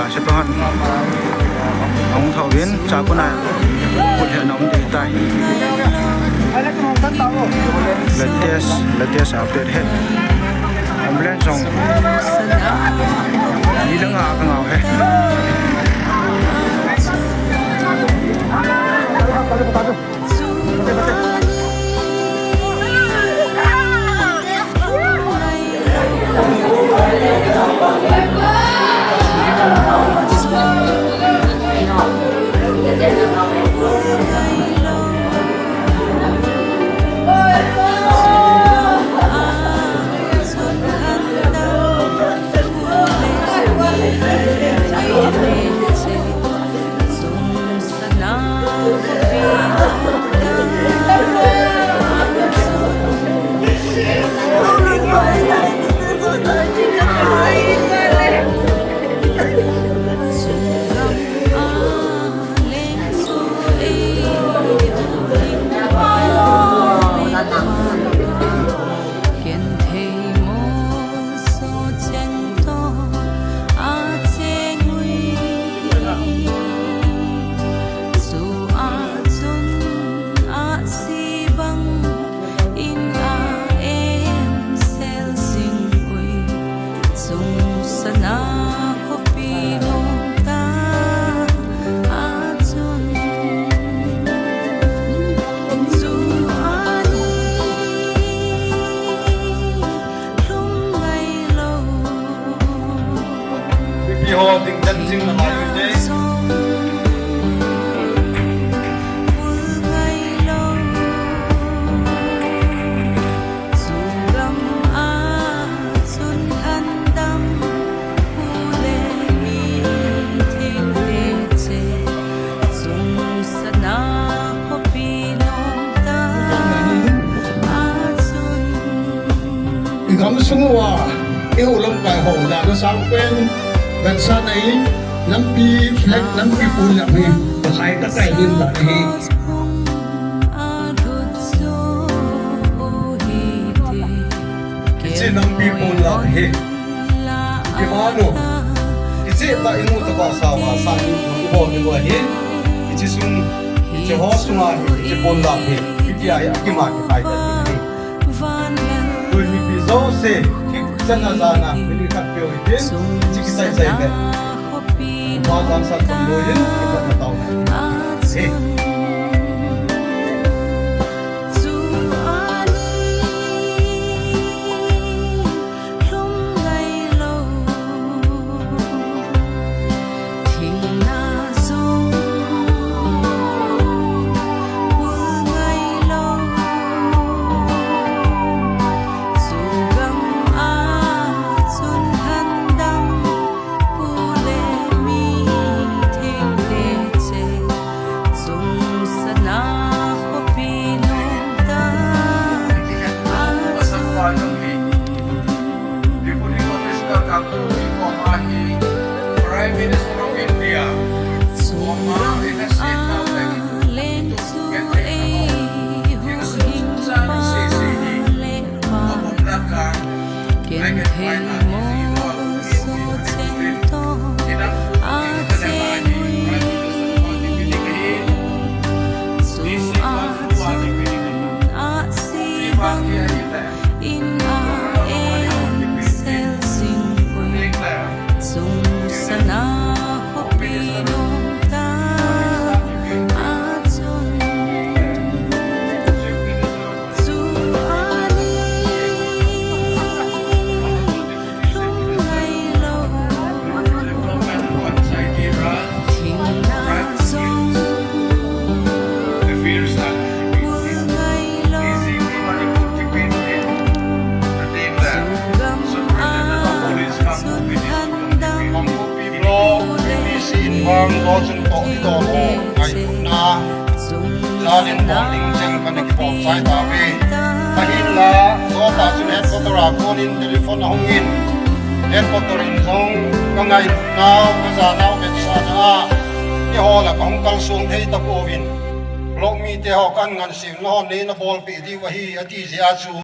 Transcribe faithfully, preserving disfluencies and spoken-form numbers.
Sepa hon ahung thou vin, chakona kut he na um ding tai. Latest, latest update he. Ambulance jong ni le nga ka ngau he. Mipi ho ding chan jing na ngai u te. I gamsung uva, i u lamkai ho, dana sangpen, gansa nei, nampi flag, nampi pon lam hi, pakai takai hin dan hi. Hiche nampi pon lam hi. Kimanu. Hiche ta inu ta ba sa wa sa ni u ho ni wa hi. Hiche sung, hiche ho sunga hi, hiche pon lam hi. Hitia hi akima kikhai ta hi. Tui mipi jouse, thik chan a jana, mini khat peo hi tin, hiche kisai sai le. Ba jang sa chom lo yin, kipat na tau na. Hi. Vang lo chun toh ni doh o, ngailutna jalin bol ding cheng kana kibol chai tauve. Ahinla, chutah chun headquarter a konin telephone ahung in, headquarter in jong ka ngailutnau, ka janau, ka vetsahna a, keiho la kahung kalsong thei tapouvin, block mite ho kahin ngansena ho neina bolpeh diu ahi, ati jeh a chu.